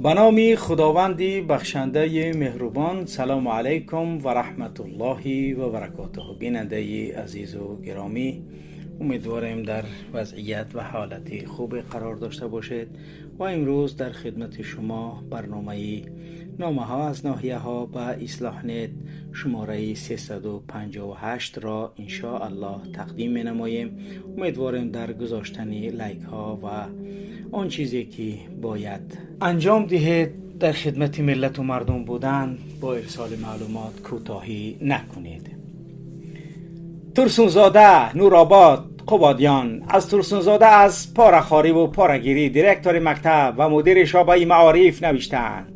Ба номи Худованди бахшандаи меҳрубон. Салому алайкум ва раҳматуллоҳи ва баракотуҳ. Бинандаи азизу гиромӣ, умедворем, дар вазъият ва ҳолати хубе қарор дошта бошед ва имрӯз дар хидмати шумо барномаи номаҳо аз ноҳияҳо ба Ислоҳнет шумораи 358 ро иншоаллоҳ тақдим менамоем. Умедворем, дар гузоштани лайкҳо ва он чизе ки бояд анҷом диҳед дар хидмати миллату мардум будан, бо ирсоли маълумот кӯтоҳӣ накунед. Турсунзода, Нуробод, Қубодиён. Аз Турсунзода аз порахориву порагирӣ директори мактаб ва мудири шӯъбаи маориф навиштаанд.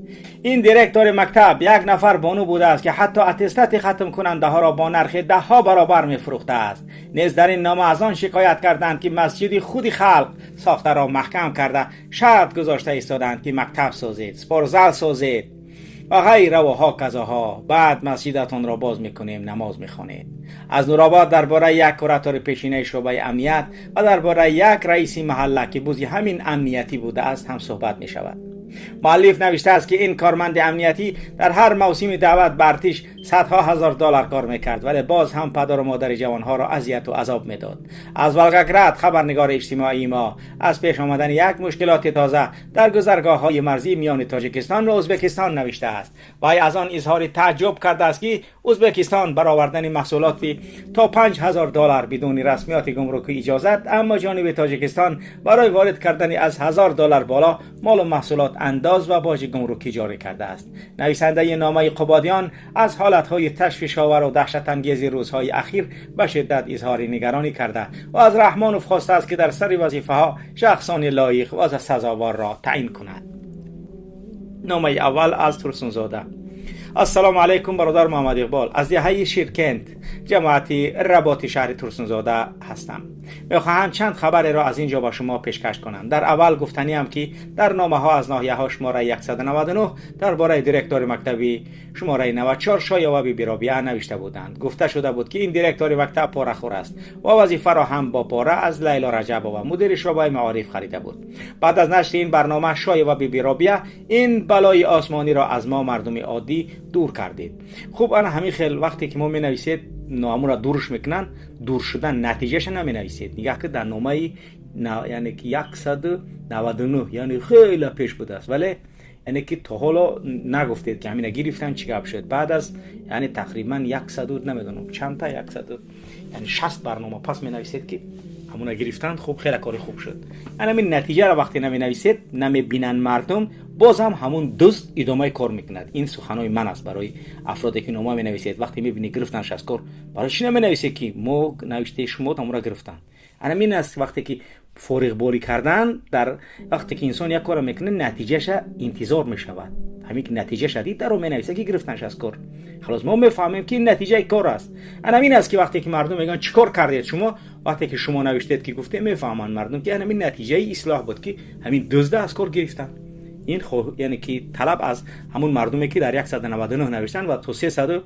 Ин директори мактаб як нафар бону будааст, ки ҳатто аттестати хатмкунандаҳоро бо нархи даҳҳо баробар мефурӯхтааст. Низ дар ин нома аз он шикоят карданд, ки масҷиди худи халқ сохтаро маҳкам карда, шарт гузошта истодаанд, ки мактаб созед, спортзал созед ва ғайра ва ҳоказоҳо, баъд масҷидатонро боз мекунем, намоз мехонед. Аз Нуробод дар бораи як куратори пешинаи шӯъбаи амният ва дар бораи як раиси маҳалла, ки бузи ҳамин амниятӣ будааст, ҳам суҳбат мешавад. Муаллиф навиштааст, ки ин корманди амниятӣ дар ҳар мавсими даъват ба артиш садҳо ҳазор доллар кор мекард, вале боз ҳам падару модари ҷавонҳоро азияту азоб медод. Аз Волгоград хабарнигори иҷтимоии мо аз пеш омадани як мушкилоти тоза дар гузаргоҳҳои марзӣ миёни Тоҷикистон ва Ӯзбекистон навиштааст. Вай аз он изҳори таъҷуб кардааст, ки Ӯзбекистон баровардани маҳсулоти то 5000 доллар бидуни расмиёти гумрукӣ иҷозат, аммо ҷониби Тоҷикистон барои ворид кардани аз 1000 доллар боло молу маҳсулот андоз ва боҷи гумрукӣ ҷорӣ кардааст. Нависандаи номаи Қубодиён аз ҳолатҳои ташвишовару даҳшатангези рӯзҳои ахир ба шиддат изҳори нигаронӣ карда ва аз Раҳмонов хостааст, ки дар сари вазифаҳо шахсони лоиқ ва сазоворро таъин кунад. Номаи аввал аз Турсунзода. Ассалому алайкум, бародар Муҳаммад Иқбол. Аз деҳаи Ширкент, ҷамоати Работи шаҳри Турсунзода ҳастам. Мехоҳам чанд хабареро аз ин ҷо ба шумо пешкаш кунам. Дар аввал гуфтаниам, ки дар номаҳо аз ноҳияҳо шумораи 199 дар бораи директори мактаби шумораи 94 Шоева Бибиробия навишта буданд. Гуфта шуда буд, ки ин директори мактаб порахӯр аст ва вазифаро ҳам бо пора аз Лайло Раҷабова, мудири шӯъбаи маориф, харида буд. Баъд аз нашри ин барнома Шоева Бибиробия ин балои осмониро аз мо, мардуми оддӣ, дур кардед. Хуб, ана ҳамин хел вақте ки мо менависед, номаро дурш мекунанд. Дур шудан натиҷаша наменависед. Нигаҳ ки дар номаи, яъне ки 199, яъне хеле пеш будааст, вале яъне ки то ҳоло нагуфтед, ки ҳамина гирифтан, чӣ гап шуд. Баъд аз, яъне тақрибан яксаду намедонам чандта, яксаду, яъне 60 барнома пас менависед, ки ҳамуна гирифтан. Хуб, хеле кори хуб шуд. Ҳамин натиҷаро вақте наменависед, намебинанд мардум, боз ҳам ҳамун дузд идомаи кор мекунад. Ин суханои ман аст барои афроде, ки нома менависед. Вақте мебинӣ, гирифтанш аз кор, барои чӣ наменависед, ки мо навиштаи шумо ҳамура гирифтан? Ҳамин аст. Вақте ки фориғборӣ кардан, дар вақте ки инсон як корро мекунад, натиҷаша интизор мешавад. Ҳамин ки натиҷаша дид, даро менависа, ки гирифтанш аз кор. Халос, мо мефаҳмем, ки ин натиҷаи кор аст. Ҳамин аст, ки вақте ки мардум мегӯянд, чӣ кор кардед шумо, вақте ки шумо навиштед, ки гуфтем, мефаҳманд мардум, ки ҳамин натиҷаи ислоҳ буд, ки ҳамин дузда аз кор гирифтан. Ин, яъне ки талаб аз ҳамун мардуме, ки дар 199 навиштанд ва то 300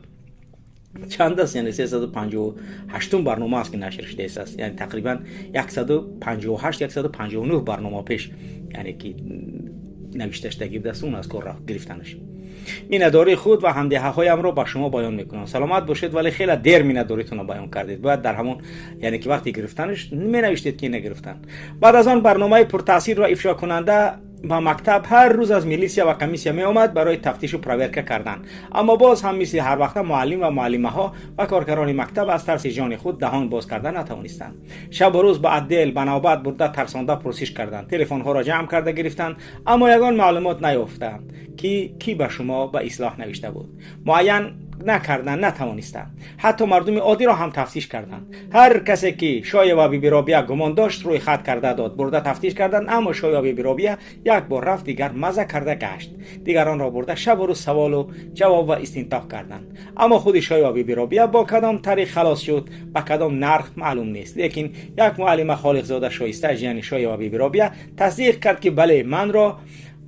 чанд аст, яъне 358-ум барнома аст, ки нашр шудааст, яъне тақрибан 158, 159 барнома пеш, яъне ки навишта шудагӣ будааст, он аз кор гирифтанаш. Миннатдории худ ва ҳамдеҳаҳоямро ба шумо баён мекунам. Саломат бошед. Вале хеле дер миннатдоритонро баён кардед. Бояд дар ҳамон, яъне ки вақти гирифтанаш менавиштед, ки нагирифтанд. Баъд аз он барномаи пуртаъсир ва ифшокунанда ба мактаб ҳар рӯз аз милисия ва комиссия меомад барои тафтишу проверка кардан. Аммо боз ҳам мисли ҳар вақта муаллим ва муаллимаҳо ва коркарони мактаб аз тарси ҷони худ даҳон боз карда натавонистанд. Шабу рӯз ба отдел ба навбат бурда, тарсонда, пурсиш карданд, телефонҳоро ҷамъ карда гирифтанд, аммо ягон маълумот наёфтанд, ки кӣ ба шумо, ба Ислоҳ, навишта буд. Муайян накардан натавонистанд. Ҳатто мардуми оддиро ҳам тафтиш карданд. Ҳар касе ки Шоева Бибиробия гумон дошт, рӯи хат карда дод, бурда тафтиш карданд. Аммо Шоева Бибиробия як бор рафт, дигар маза карда гашт. Дигаронро бурда шабу рӯз саволу ҷавоб ва истинтоқ карданд, аммо худи Шоева Бибиробия бо кадом тариқ халос шуд, ба кадом нарх, маълум нест. Лекин як муаллима, Холиқзода Шоиста, яъне Шоева Бибиробия, тасдиқ кард, ки бале, манро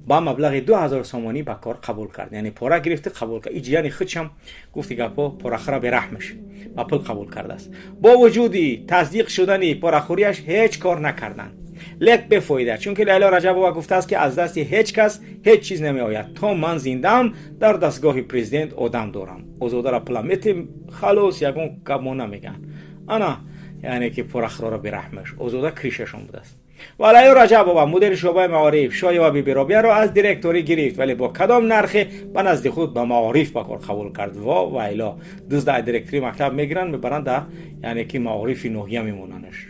ба маблағи 2000 сомонӣ ба кор қабул кард. Яъне пора гирифта, қабул кард. Иҷияни худшам гуфти гапҳо, порахӯра бераҳмаш ба пул қабул кардааст. Бо вуҷуди тасдиқ шудани порахӯрияш ҳеҷ кор накарданд. Лек бефоида, чунки Лайло Раҷабова гуфтааст, ки аз дасти ҳеҷ кас ҳеҷ чиз намеояд. То ман зиндаам, дар дастгоҳи президент одам дорам. Озодаро пула метем, халос, ягон гап мо намегӯянд. Ана, яъне ки порахӯрора бераҳмаш Озода крышашон будааст. Ва Лайло Раҷабова, мудири шӯъбаи маориф, Шоева Бибиробияро аз директорӣ гирифт, вале бо кадом нархе ба назди худ ба маориф ба кор қабул кард. Во вайло, дузда аз директории мактаб мегиранд, мебаранд, да яъне ки маорифи ноҳия мемонанаш.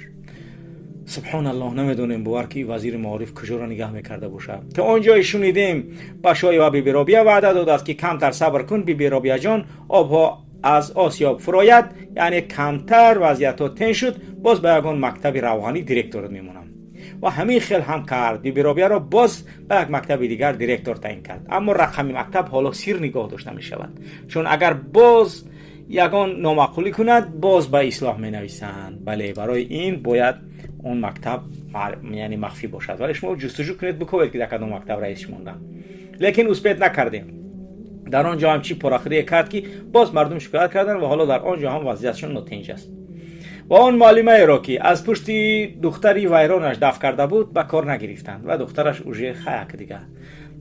Субҳоналлоҳ, намедонем, бовар, ки вазири маориф куҷоро нигаҳ мекарда бошад. То он ҷое шунидем, ба Шоева Бибиробия ваъда додааст, ки камтар сабр кун, Бибиробияҷон, обҳо аз осиёб фурояд, яъне камтар вазъиятҳо тен шуд, боз ба ягон мактаби равғанӣ директорат мемонам. Ва ҳамин хел ҳам кард. Бибиробияро боз ба як мактаби дигар директор таъин кард, аммо рақами мактаб ҳоло сир нигоҳ дошта мешавад, чун агар боз ягон номаъқулӣ кунад, боз ба ислоҳ менависанд. Бале, барои ин бояд он мактаб, яъне, махфӣ бошад. Вале шумо ҷустуҷӯ кунед, бикобед, ки дар кадом мактаб раис мондам. Лекин успеть накардем. Дар он ҷо ҳам чӣ порахӯрие кард, ки боз мардум шикоят карданд ва ҳоло дар он ҷо ҳам вазъиятшон нотинҷ аст. Ва он муаллимаеро, ки аз пушти духтари вайронаш дафт карда буд, ба кор нагирифтанд ва духтараш уже хаяк дига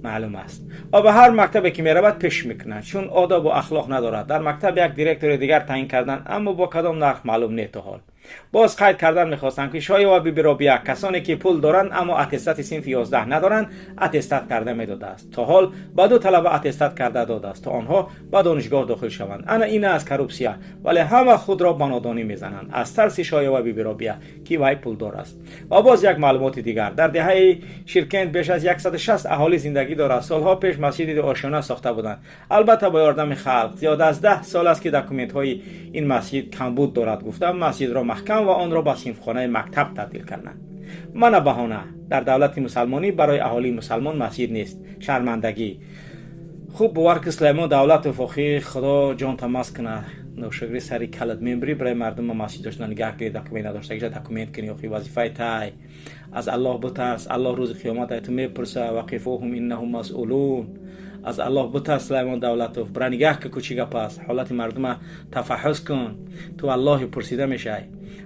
маълум аст. Ва ба ҳар мактабе ки меравад, пеш мекунанд, чун одобу ахлоқ надорад. Дар мактаб як директори дигар таъин карданд, аммо бо кадом нарх, маълум не то ҳол. Боз қайд кардан мехостам, ки Шоева Бибиробия касоне ки пул доранд, аммо аттестати синфи 11 надоранд, аттестат карда медодааст. То ҳол ба ду талаба аттестат карда додааст, то онҳо ба донишгоҳ дохил шаванд. Ана ин аст коррупсия, вале ҳама худро ба нодонӣ мезананд аз тарси Шоева Бибиробия, ки вай пулдор аст. Ва боз як маълумоти дигар: дар деҳаи Ширкент беш аз 160 аҳолӣ зиндагӣ дорад. Солҳо пеш масҷиди ошёна сохта буданд, албатта, бо ёрдами халқ. Зиёда аз 10 сол аст, ки документҳои ин масҷид камбуд дорад гуфта, масҷидро маҳкам ва онро ба синфхонаи мактаб табдил карданд. Мана баҳона: дар давлати мусалмонӣ барои аҳолии мусалмон масҷид нест. Шармандагӣ. Хуб, бовар ки, Сулаймон Давлатов, охи Худо ҷон тамаз кунад, ношукри сари калат мембри. Барои мардума масҷид дошта нигаҳ кунӣ, документ надоштагиша документ кунӣ, охи вазифаи тай. Аз Аллоҳ бутарс, Аллоҳ рӯзи қиёмат ай ту мепурса. وقفوهم إنهم مسئولون. Аз Аллоҳ бутарс, Сулаймон Давлатов. Бира нигаҳ ки кучи гап аст, ҳолати мардума тафаҳҳус кун. Ту валлоҳи пурсида мешай.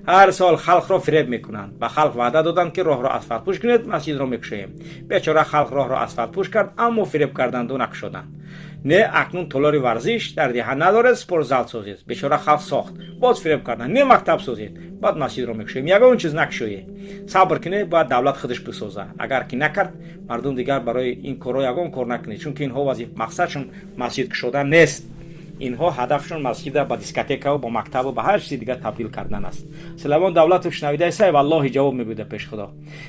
Ҳар сол халқро фиреб мекунанд. Ба халқ ваъда доданд, ки роҳро асфалтпӯш кунед, масҷидро мекушоем. Бечора халқ роҳро асфалтпӯш кард, аммо фиреб карданду накушоданд. Не, акнун толори варзиш дар деҳа надоред, спортзал созед. Бечора халқ сохт, боз фиреб карданд: не, мактаб созед, баъд масҷидро мекушоем. Ягон чиз накушоед, сабр кунед, бояд давлат худаш бисоза. Агар ки накард, мардум дигар барои ин корҳо ягон кор накунед, чунки инҳо мақсадшон масҷид кушодан нест. Инҳо ҳадафшон масҷида ба дискотекаву ба мактабу ба ҳар чизи дигар табдил кардан аст. Сулаймон Давлатов, шунавидаи сай, валлоҳи ҷавоб мегӯяд пеши Худо.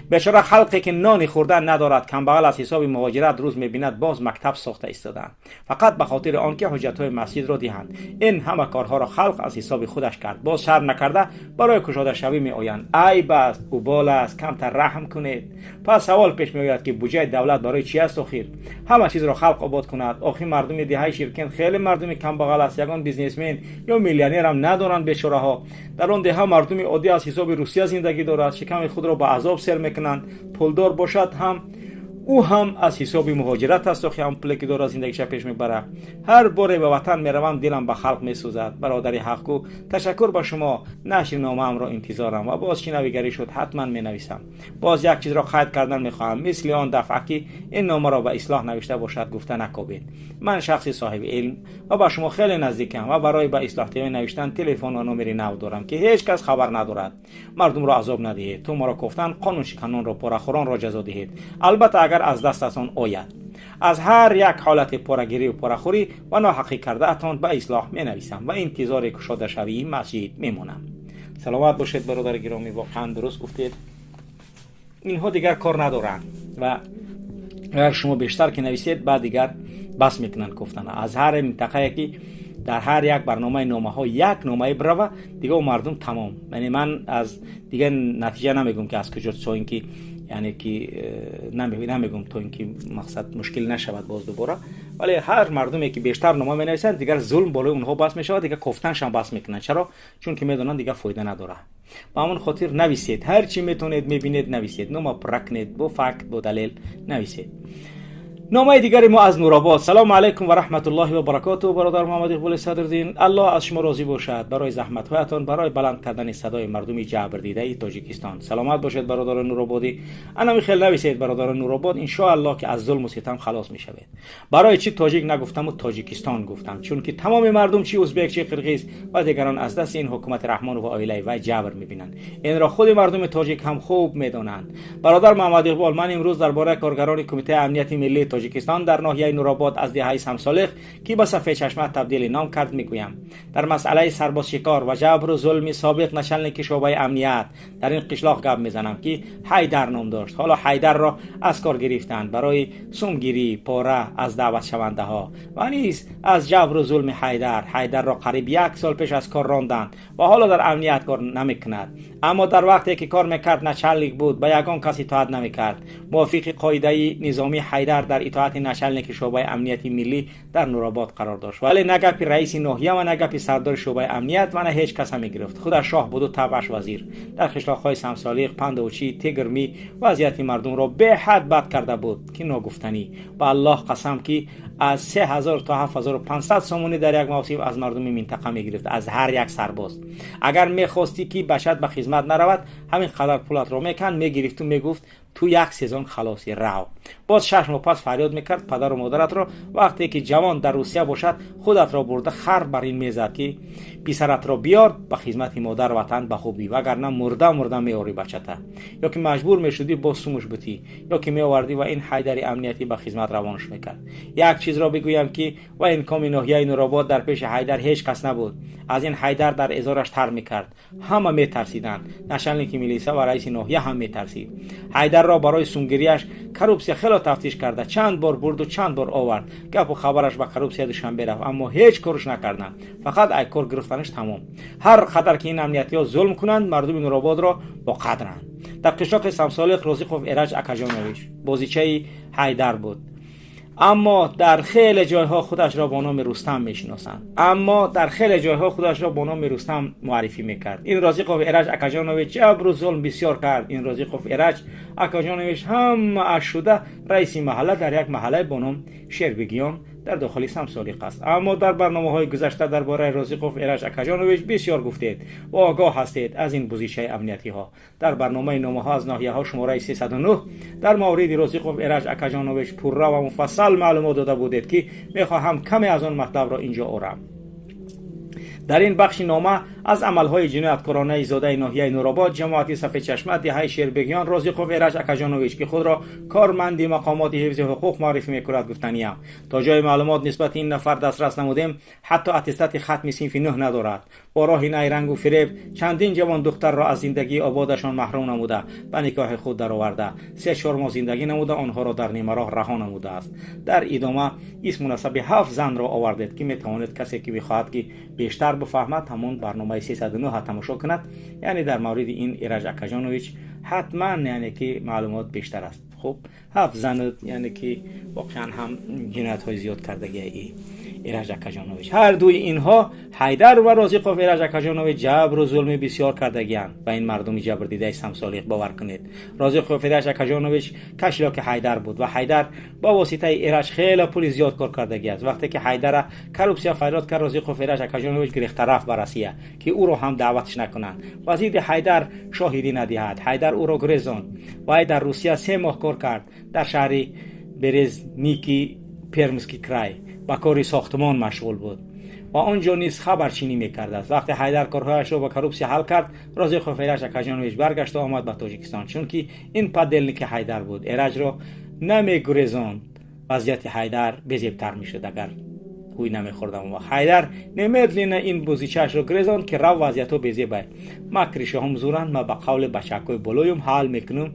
Бечора халқе ки нони хӯрдан надорад, камбағал, аз ҳисоби муҳоҷират рӯз мебинад, боз мактаб сохта истодаанд, фақат ба хотири он ки ҳуҷҷатҳои масҷидро диҳанд. Ин ҳама корҳоро халқ аз ҳисоби худаш кард. Боз шарм накарда барои кушодашавӣ меоянд. Айб аст, убол аст, камтар раҳм кунед. Пас савол пеш меояд, ки буҷаи давлат барои чи аст? Охир ҳама чизро халқ обод кунад. Охир мардуми деҳаи Ширкент хеле мардуми камбағал аст, ягон бизнесмен ё миллионерам надоранд бечораҳо. Дар он деҳа мардуми оддӣ аз ҳисоби Русия зиндагӣ дорад, шиками худро ба азоб сер мекунанд. Пулдор бошад ҳам, ӯ ҳам аз ҳисоби муҳоҷират аст. Охи ҳам пуле ки дорад, зиндагиша пеш мебарад. Ҳар боре ба ватан меравам, дилам ба халқ месӯзад. Бародари ҳақгӯ, ташаккур ба шумо. Нашри номаамро интизорам ва боз чӣ навигарӣ шуд, ҳатман менависам. Боз як чизро қайд кардан мехоҳам: мисли он дафъа, ки ин номаро ба ислоҳ навишта бошад, гуфта накобед. Ман шахси соҳиби илм ва ба шумо хеле наздикам ва барои ба ислоҳ ТВ навиштан телефон ва номери нав дорам, ки ҳеҷ кас хабар надорад. Мардумро азоб надиҳед. Ту маро кофтан, қонуншиканонро, порахӯронро ҷазо диҳед, албатта, агар аз дастатон ояд. Аз ҳар як ҳолати порагирию порахӯрӣ ва ноҳаққӣ кардаатон ба ислоҳ менависам ва интизори кушодашавии масҷид мемонам. Саломат бошед, бародари гиромӣ, воқеан дуруст гуфтед. Инҳо дигар кор надоранд ва агар шумо бештар ки нависед, баъд дигар бас мекунанд гуфтана. Аз ҳар минтақае ки дар ҳар як барномаи номаҳо як номае бирава, дигар мардум тамом. Яъне ман аз дигар натиҷа намегӯм, ки аз куҷо, то ин ки, яъне ки намегӯм, то ин ки мақсад мушкил нашавад боз дубора. Вале ҳар мардуме ки бештар нома менависанд, дигар зулм болои онҳо бас мешавад, дигар кофтаншам бас мекунанд. Чаро? Чунки медонанд, дигар фоида надорад. Ба ҳамон хотир нависед, ҳар чӣ метавонед, мебинед, нависед, нома пурра кунед, бо факт, бо далел нависед. Номаи дигари мо аз Нуробод. Салому алайкум ва раҳматуллоҳи ва баракоту, бародар Муҳаммад Иқболи Садриддин. Аллоҳ аз шумо розӣ бошад барои заҳматҳоятон барои баланд кардани садои мардуми ҷабрдидаи Тоҷикистон. Саломат бошед, бародарони нурободӣ. Анами хел нависед, бародарони Нуробод, иншоаллоҳ, ки аз зулму ситам халос мешавед. Барои чӣ тоҷик нагуфтаму Тоҷикистон гуфтам? Чунки тамоми мардум, чи узбек, чи қирғиз ва дигарон, аз дасти ин ҳукумати Раҳмонов ва оилаи вай ҷабр мебинанд. Инро худи мардуми тоҷик ҳам хуб медонанд. Бародар Муҳаммад Иқбол, ман имрӯз дар бораи коргарони Кумитаи амнияти миллии Тоҷикистон дар ноҳияи Нуробод аз деҳаи Самсолиқ, ки ба Сафедчашма табдили ном кард, мегӯям. Дар масъалаи сарбозшикор ва ҷабру зулми собиқ начальники шӯъбаи амният дар ин қишлоқ гап мезанам, ки Ҳайдар ном дошт. Ҳоло Ҳайдарро аз кор гирифтанд барои сумгирӣ, пора аз даъватшавандаҳо ва низ аз ҷабру зулми Ҳайдар. Ҳайдарро қариб як сол пеш аз кор ронданд ва ҳоло дар амният кор намекунад. Аммо дар вақте ки кор мекард, начальник буд, ба ягон кас итоат намекард. Мувофиқи қоидаи низомӣ, Ҳайдар дар итоати начальники шӯъбаи амнияти миллӣ дар Нуробод қарор дошт, вале на гапи раиси ноҳия ва на гапи сардори шӯъбаи амният ва на ҳеҷ каса мегирифт. Худаш шоҳ буду табъаш вазир. Дар қишлоқҳои Самсолиқ, Пандочӣ, Тегрмӣ вазъияти мардумро беҳад бад карда буд, ки ногуфтанӣ. Ба Аллоҳ қасам, ки аз 3000 то 7500 сомонӣ дар як мавсим аз мардуми минтақа мегирифт, аз ҳар як сарбоз. Агар мехостӣ, ки бачат ба хизмат наравад, ҳамин қадар пулатро меканд, мегирифту мегуфт: «Ту як сезон халосӣ, рав». Боз 6 моҳ пас фарёд мекард падару модаратро. Вақте ки ҷавон дар Русия бошад, худатро бурда хар бар ин мезад, ки писаратро биёр ба хизмати модар ватан ба хубӣ, вагарна мурда мурда меорӣ бачата. Ё ки маҷбур мешудӣ, боз сумуш бутӣ, ё ки меовардӣ ва ин Ҳайдари амниятӣ ба хизмат равонаш мекард. Як чизро бигӯям, ки военкоми ноҳияи Нуробод дар пеши Ҳайдар ҳеҷ кас набуд. Аз ин Ҳайдар дар эзораш тар мекард, ҳама метарсиданд. Начальники милиса ва раиси ноҳия ҳам метарсид. Ҳайдарро барои сумгириаш коррупсия хело тафтиш карда, чанд бор бурду чанд бор овард. Гапу хабараш ба коррупсия Душанбе рафт, аммо ҳеҷ корш накарданд, фақат ай кор гирифтанаш тамом. Ҳар қадар ки ин амниятиҳо зулм кунанд, мардуми Нурободро боқадранд. Дар қишлоқи Самсолиқ Розиқов Эраҷ Акаҷонович бозичаи Ҳайдар буд, аммо дар хеле ҷойҳо худашро бо номи Рустам мешиносанд, аммо дар хеле ҷойҳо худашро бо номи Рустам муаррифӣ мекард. Ин Розиқов Эраҷ Акаҷонович ҷабру зулм бисёр кард. Ин Розиқов Эраҷ Акаҷонович ҳама шуда раиси маҳалла дар як маҳаллае бо ном Шербегиён дар дохили Самсолиқ аст. Аммо дар барномаҳои гузашта дар бораи Розиқов Эраҷ Акаҷонович бисёр гуфтед ва огоҳ ҳастед аз ин бузичаи амниятиҳо. Дар барномаи номаҳо аз ноҳияҳо шумораи 309 дар мавриди Розиқов Эраҷ Акаҷонович пурра ва муфассал маълумот дода будед, ки мехоҳам каме аз он матлабро инҷо орам. Дар ин бахши нома аз амалҳои ҷинояткоронаи зодаи ноҳияи Нуробод, ҷамоати Сафедчашма, деҳаи Шербегиён, Розиқов Эраҷ Акаҷонович, ки худро корманди мақомоти ҳифзи ҳуқуқ муаррифӣ мекунад, гуфтаниям. То ҷои маълумот нисбати ин нафар дастрас намудем, ҳатто аттестати хатми синфи нӯҳ надорад. Бо роҳи найрангу фиреб чандин ҷавон духтарро аз зиндагии ободашон маҳрум намуда, ба никоҳи худ дароварда, 3-4 моҳ зиндагӣ намуда, онҳоро дар нимароҳ раҳо намудааст. Дар идома исму насаби ҳафт занро овардед, ки метавонед, касе ки мехоҳад, ки бештар бифаҳмад, ҳамон барномаи 309 тамошо кунад. Яъне дар мавриди ин Ираҷ Акаҷонович ҳатман, яъне ки маълумот бештар аст. Хуб, ҳафт зан, яъне ки воқеан ҳам ҷиноятҳои зиёд кардагии Ираҷ Акаҷонович. Ҳар дуи инҳо, Ҳайдар ва Розиқов Эраҷ Акаҷонович, ҷабру зулми бисёр кардагианд ба ин мардуми ҷабрдидаи Самсолиқ, бовар кунед. Розиқов Эраҷ Акаҷонович кошелёки Ҳайдар буд ва Ҳайдар ба воситаи Эраҷ хеле пули зиёд кор кардагиаст. Вақте ки Ҳайдара коррупсия фарёд кард, Розиқов Эраҷ Акаҷонович гирехта рафт ба Россия, ки ӯро ҳам даъватш накунанд ва зидди Ҳайдар шоҳидӣ надиҳад. Ҳайдар ӯро гурезонд. Вай дар Русия 3 моҳ кор кард, дар шаҳри Березники, Пермский край, ба кори сохтмон машғул буд ва он ҷо низ хабарчинӣ мекардааст. Вақте Ҳайдар корҳояшро ба коррупсия ҳал кард, Розиқов Эраҷ Акаҷонович баргашта омад ба Тоҷикистон, чунки ин подельники Ҳайдар буд. Эраҷро намегурезонд, вазъияти Ҳайдар безебтар мешуд, агар ҳуй намехӯрдам. Вақт Ҳайдар немедленно ин бузичаашро гурезонд, ки рав, вазъиятҳо безебай, ма крышаҳом зуранд, ма ба қавли бачакҳои болоюм ҳал мекунам,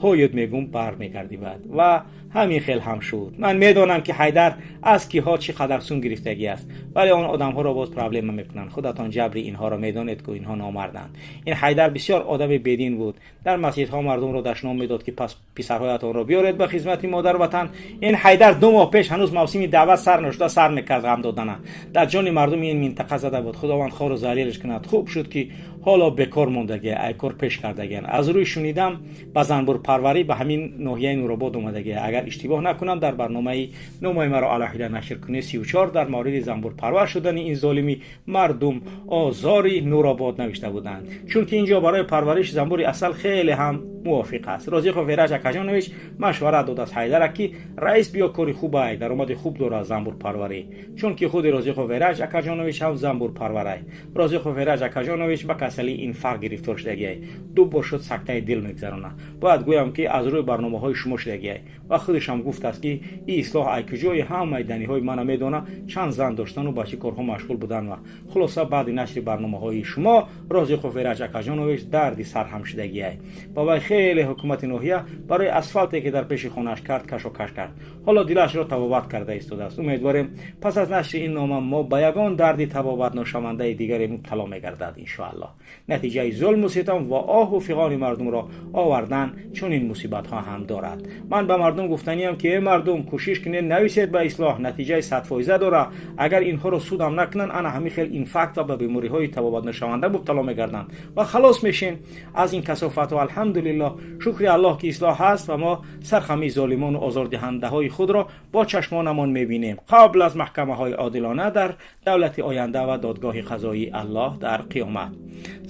ҳоют мегум, бармегардӣ баъд. Ва ҳамин хел ҳам шуд. Ман медонам, ки Ҳайдар аз киҳо чӣ қадар сум гирифтагӣ аст, вале он одамҳоро боз проблема мекунанд. Худатон ҷабри инҳоро медонед, ку инҳо номарданд. Ин Ҳайдар бисёр одами бедин буд. Дар масҷидҳо мардумро дашном медод, ки пас писарҳоятонро биёред ба хизмати модар ватан. Ин Ҳайдар 2 моҳ пеш, ҳанӯз мавсими даъват сар нашуда, сар мекард ғам додана. Дар ҷони мардуми ин минтақа зада буд. Худованд хору залилш кунад. Хуб шуд, ки ҳоло бекор мондагӣ, айкор пеш кардагиан. Аз рӯи шунидам, ба занбур Занбурпарварӣ ба ҳамин ноҳияи Нуробод омадагӣ. Агар иштибоҳ накунам, дар барномаи номаи маро алоҳида нашр кунед 34 дар мавриди занбурпарвар шудани ин золими мардум озори Нуробод навишта буданд, чунки инҷо барои парвариши занбури асал хеле ҳам мувофиқ аст. Розиқов Эраҷ Акаҷонович машварат додааст Ҳайдара, ки раис биё, кори хубай, даромади хуб дорад занбурпарварӣ, чунки худи Розиқов Эраҷ Акаҷонович ҳам занбурпарварай. Розиқов Эраҷ Акаҷонович ба касалии инфаркт гирифтор шудагиай, ду бор шуд сактаи дил мегзаронад. Бояд гӯям, ки аз рӯи барномаҳои шумо шудагиай ва худашам гуфтааст, ки и ислоҳ ай куҷои ҳамаи даниҳои мана медона, чанд зан доштану ба чӣ корҳо машғул будан. Ва хулоса, баъди нашри барномаҳои шумо Розиқов Эраҷ Акаҷонович дарди сарҳам шудагиай. Ба вай хеле ҳукумати ноҳия барои асфалте, ки дар пеши хонааш кард, кашокаш кард. Ҳоло дилашро табобат карда истодааст. Умедворем, пас аз нашри ин нома мо ба ягон дарди табобатношавандаи дигаре мубтало мегардад, иншоаллоҳ. Натиҷаи зулму ситам ва оҳу фиғони мардумро овардан чунин мусибатҳо ҳам дорад. Ман ба мардум гуфтаниям, ки э мардум, кӯшиш кунед, нависед ба ислоҳ, натиҷаи 100% дорад. Агар инҳоро судам накунанд, ана ҳамин хел инфаркт ва ба бемориҳои табобатношаванда мубтало мегарданд ва халос мешем аз ин касофату. Алҳамдулиллоҳ, шукри Аллоҳ, ки ислоҳ ҳаст ва мо сархамии золимону озордиҳандаҳои худро бо чашмонамон мебинем қабл аз маҳкамаҳои одилона дар давлати оянда ва додгоҳи қазоии Аллоҳ дар қиёмат.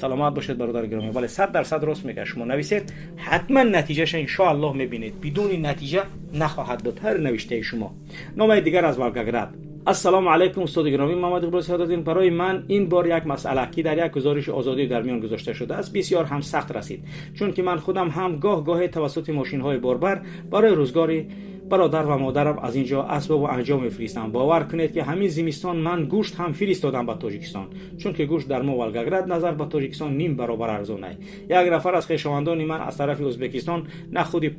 Саломат бошед, бародари гиромӣ. Бале, 100% рост мега. Шумо нависед, ҳатман натиҷаша иншоаллоҳ мебинед, бидуни натиҷа нахоҳад буд ҳар навиштаи шумо. Номаи дигар аз Волгоград. Ассалому алайкум, устоди гиромӣ Муҳаммад Иқбол Саодатдин. Барои ман ин бор як масъала, ки дар як гузориши Озодӣ дар миён гузошта шудааст, бисёр ҳам сахт расид, чунки ман худам ҳам гоҳ гоҳе тавассути мошинҳои борбар барои рӯзгори бародар ва модарам аз ин ҷо асбобу анҷом мефиристам. Бовар кунед, ки ҳамин зимистон ман гӯшт ҳам фиристодам ба Тоҷикистон, чунки гӯшт дар мо Волгоград назар ба Тоҷикистон ним баробар арзонай. Як нафар аз хешовандони ман аз тарафи Ӯзбекистон нахуди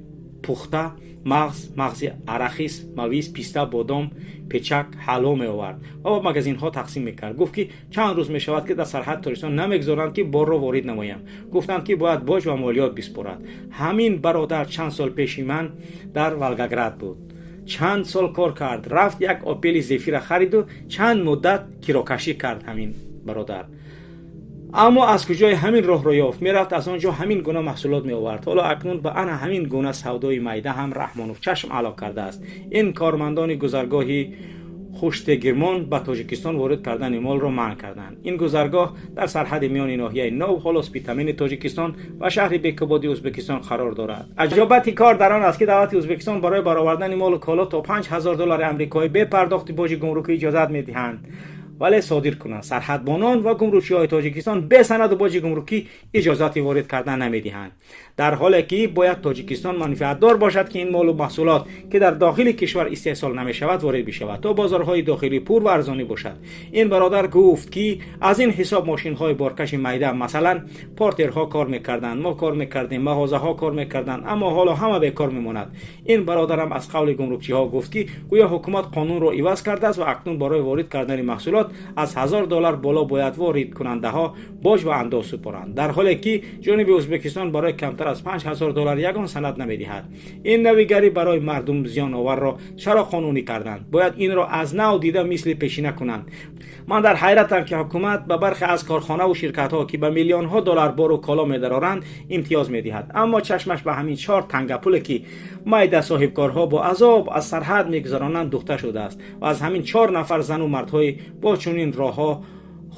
пухта, мағз, мағзи арахис, мавиз, писта, бодом, печак, ҳалво меовард ва ба магазинҳо тақсим мекард. Гуфт, ки чанд рӯз мешавад, ки дар сарҳади Тоҷикистон намегузоранд, ки борро ворид намоям. Гуфтанд, ки бояд боҷ ва молиёт биспорад. Ҳамин бародар чанд сол пеши ман дар Волгоград буд, чанд сол кор кард, рафт як Опели Зефира хариду чанд муддат кирокашӣ кард ҳамин бародар. Аммо аз куҷои ҳамин роҳро ёфт, мерафт, аз он ҷо ҳамин гуна маҳсулот меовард. Ҳоло акнун ба ана ҳамин гуна савдои майда ҳам Раҳмонов чашм ало кардааст. Ин кормандони гузаргоҳи Хуштегирмон ба Тоҷикистон ворид кардани молро манъ карданд. Ин гузаргоҳ дар сарҳади миёни ноҳияи Нов, ҳоло Спитамени Тоҷикистон, ва шаҳри Бекободи Ӯзбекистон қарор дорад. Аҷобати кор дар он аст, ки давлати Ӯзбекистон барои баровардани молу коло то 5000 доллари амрикоӣ бе пардохти боҷи гумрукӣ иҷозат медиҳанд, вале содир кунанд сарҳадбонон ва гумрукчиҳои Тоҷикистон бе санаду боҷи гумрукӣ иҷозати ворид кардан намедиҳанд, дар ҳоле ки бояд Тоҷикистон манфиатдор бошад, ки ин молу маҳсулот, ки дар дохили кишвар истеҳсол намешавад, ворид бишавад, то бозорҳои дохилӣ пур ва арзонӣ бошад. Ин бародар гуфт, ки аз ин ҳисоб мошинҳои боркаши майда, масалан портерҳо, кор мекарданд, мо кор мекардем, мағозаҳо кор мекарданд, аммо ҳоло ҳама бекор мемонад. Ин бародарам аз қавли гумрукчиҳо гуфт, ки гӯё ҳукумат қонунро иваз кардааст ва акнун барои ворид кардани маҳсулот аз 1000 доллар боло бояд воридкунандаҳо боҷ ва андоз супоранд, дар ҳоле ки ҷониби Ӯзбекистон барои камтар аз 5000 доллар ягон санад намедиҳад. Ин навигарӣ барои мардум зиёноварро чаро қонунӣ карданд? Бояд инро аз нав дида, мисли пешина кунанд. Ман дар ҳайратам, ки ҳукумат ба бархе аз корхонаву ширкатҳо, ки ба миллионҳо доллар бору коло медароранд, имтиёз медиҳад, аммо чашмаш ба ҳамин чор тангапуле, ки майда соҳибкорҳо бо азоб аз сарҳад мегузаронанд, духта шудааст ва аз ҳамин чор нафар зану мардҳои бо чунин роҳҳо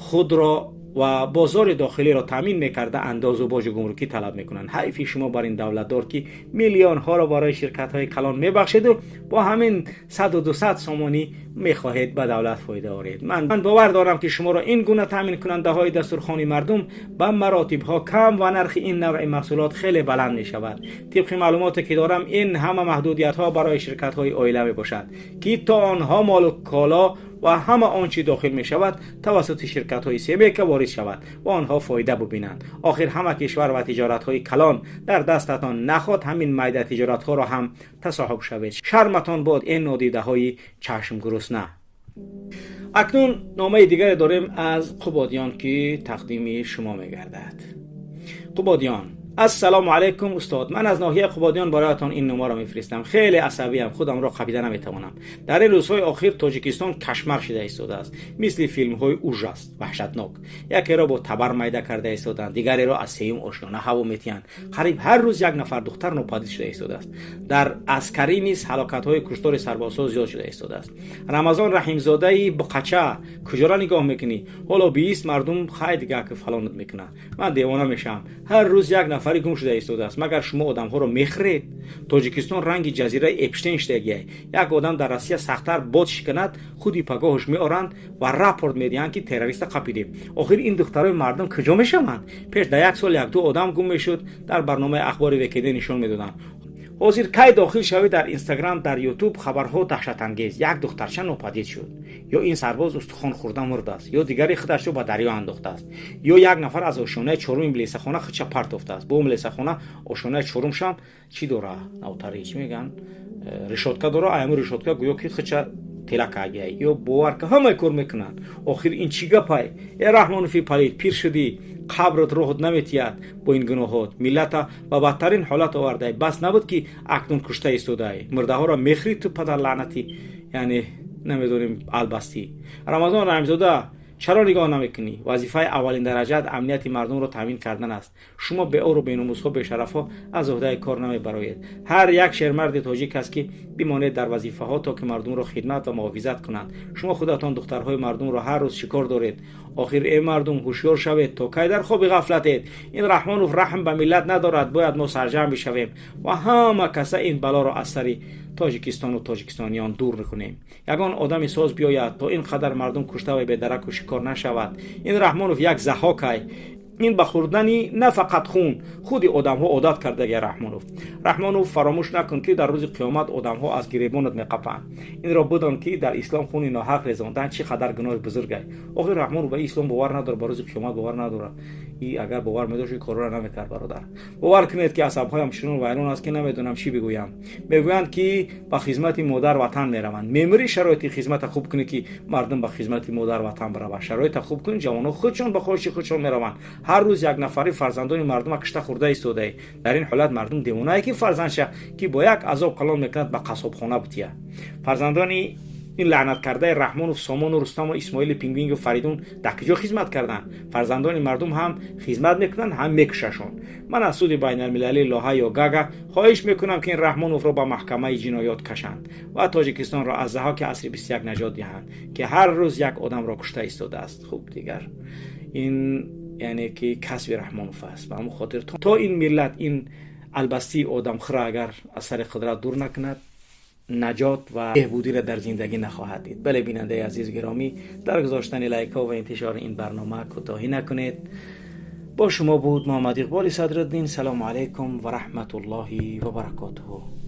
худро ва бозори дохилиро таъмин мекарда андозу боҷу гумрукӣ талаб мекунанд. Ҳайфи шумо бар ин давлатдор, ки миллионҳоро барои ширкатҳои калон мебахшеду бо ҳамин 100-200 сомонӣ мехоҳед ба давлат фоида оред. Ман бовар дорам, ки шуморо ин гуна таъминкунандаҳои дастурхони мардум ба маротибҳо кам ва нархи ин навъи маҳсулот хеле баланд мешавад. Тибқи маълумоте ки дорам, ин ҳама маҳдудиятҳо барои ширкатҳои оила мебошад, ки то онҳо молу коло ва ҳама он чӣ дохил мешавад тавассути ширкатҳои семейка ворид шавад ва онҳо фоида бубинанд. Охир ҳама кишвар ва тиҷоратҳои калон дар дастатон наход, ҳамин майда тиҷоратҳоро ҳам тасоҳуб шавед. Шарматон бод, ин нодидаҳои чашмгурусна. Акнун номаи дигаре дорем аз Қубодиён, ки тақдими шумо мегардад. Қубодиён. Ассалому алайкум, устод. Ман аз ноҳияи Қубодиён бароятон ин номаро мефиристам. Хеле асабиям, худамро қапида наметавонам. Дар ин рӯзҳои охир Тоҷикистон кошмар шида истодааст, мисли филмҳои ужас, ваҳшатнок. Якеро бо табар майда карда истоданд, дигареро аз сеюм ошёна ҳаво метиҳанд. Қариб ҳар рӯз як нафар духтар нопадид шуда истодааст. Дар аскарӣ низ ҳалокатҳои куштори сарбозҳо зиёд шуда истодааст. Рамазон Раҳимзодаи буқача, куҷора нигоҳ мекунӣ? Ҳоло биист мардум хай дига ки фалонат мекунад. Ман девона мешавам. Ҳар рӯз як нафари гум шуда истодааст. Магар шумо одамҳоро мехӯред? Тоҷикистон ранги ҷазираи Эпштейн шудагиай. Як одам дар Россия сахттар бод шиканад, худи пагоҳаш меоранд ва рапорт медиҳанд, ки террориста қапидем. Охир ин духтарои мардум куҷо мешаванд? Пеш дар як сол якду одам гум мешуд, дар барномаи ахбори ВКД нишон медоданд. Ҳозир кай дохил шавӣ дар Инстаграм, дар Ютуб, хабарҳо даҳшатангез: як духтарча нопадид шуд, ё ин сарбоз устухон хӯрда мурдааст, ё дигаре худашро ба дарё андохтааст, ё як нафар аз ошёнаи чоруми милисахона худша партофтааст. Бо милисахона ошёнаи чорумшам чӣ дора, навтари чӣ мегӯянд, решётка дора, аями решётка гӯё ки худша тела кагиай. Ё бовар ка, ҳамаи кор мекунанд. Охир ин чӣ гапай? Э, Раҳмонофи палид, пир шудӣ, қабрат роҳот наметиҳад. Бо ин гуноҳот миллата ба бадтарин ҳолат овардай. Бас набуд, ки акнун кушта истодаи? Мурдаҳоро мехӯрӣ ту, падар лаънатӣ, яъне намедонем, албастӣ. Рамазон Раҳимзода, чаро нигоҳ намекунӣ? Вазифаи аввалин дараҷаат амнияти мардумро таъмин кардан аст. Шумо беору беномусҳо, бешарафҳо аз ӯҳдаи кор намебароед. Ҳар як шермарди тоҷик аст, ки бимонед дар вазифаҳо, то ки мардумро хидмат ва муҳофизат кунанд. Шумо худатон духтарҳои мардумро ҳар рӯз шикор доред. Охир, э мардум, ҳушёр шавед. То кай дар хоби ғафлатед? Ин Раҳмонов раҳм ба миллат надорад. Бояд мо сарҷамъ бишавем ва ҳама каса ин балоро аз сари Тоҷикистону тоҷикистониён дур кунем. Ягон одами соз биёяд, то ин қадар мардум кушта ва бедараку шикор нашавад. Ин Раҳмонов як заҳокай. Ин ба хӯрдани на фақат хун, худи одамҳо одат кардагия Раҳмонов. Раҳмонов, фаромӯш накун, ки дар рӯзи қиёмат одамҳо аз гиребонат меқапанд. Инро бидон, ки дар ислом хуни ноҳақ резондан чӣ қадар гуноҳи бузургай. Охир Раҳмонов ба ислом бовар надорад, ба рӯзи қиёмат бовар надорад. И агар бовар медошт, ин корро намекард. Бародар, бовар кунед, ки асабҳоям чунон вайрон аст, ки намедонам чӣ бигӯям. Мегӯянд, ки ба хизмати модар ватан мераванд. Мемирӣ, шароити хизмата хуб кунӣ, ки мардум ба хизмати модар ватан биравад. Шароита хуб кунӣ, ҷавонҳо худшон ба хоҳиши худшон мераванд. Ҳар рӯз як нафари фарзандони мардума кишта хӯрда истодаӣ. Дар ин ҳолат мардум девонае, ки фарзандша, ки бо як азоб калон мекунад, ба қассобхона бутия. Фарзандони ин лаънаткардаи Раҳмонов, Сомону Рустаму Исмоили Пингвингу Фаридун дар куҷо хизмат карданд? Фарзандони мардум ҳам хизмат мекунанд, ҳам мекушашон. Ман аз суди байналмилалии Лоҳа ё Гага хоҳиш мекунам, ки ин Раҳмоновро ба маҳкамаи ҷиноёт кашанд ва Тоҷикистонро аз заҳоки асри 21 наҷот диҳанд, ки ҳар рӯз як одамро кушта истодааст. Хуб, дигар ин яъне ки касби Раҳмонов аст. Ба ҳамон хотир, то ин миллат ин албастии одамхӯра агар аз сари қудрат дур накунад, наҷот ва беҳбудиро дар зиндагӣ нахоҳад дид. Бале, бинандаи азиз гиромӣ, дар гузоштани лайкҳо ва интишори ин барнома кӯтоҳӣ накунед. Бо шумо буд Муҳаммад Иқболи Садриддин. Салому алайкум ва раҳматуллоҳи ва баракотуҳу.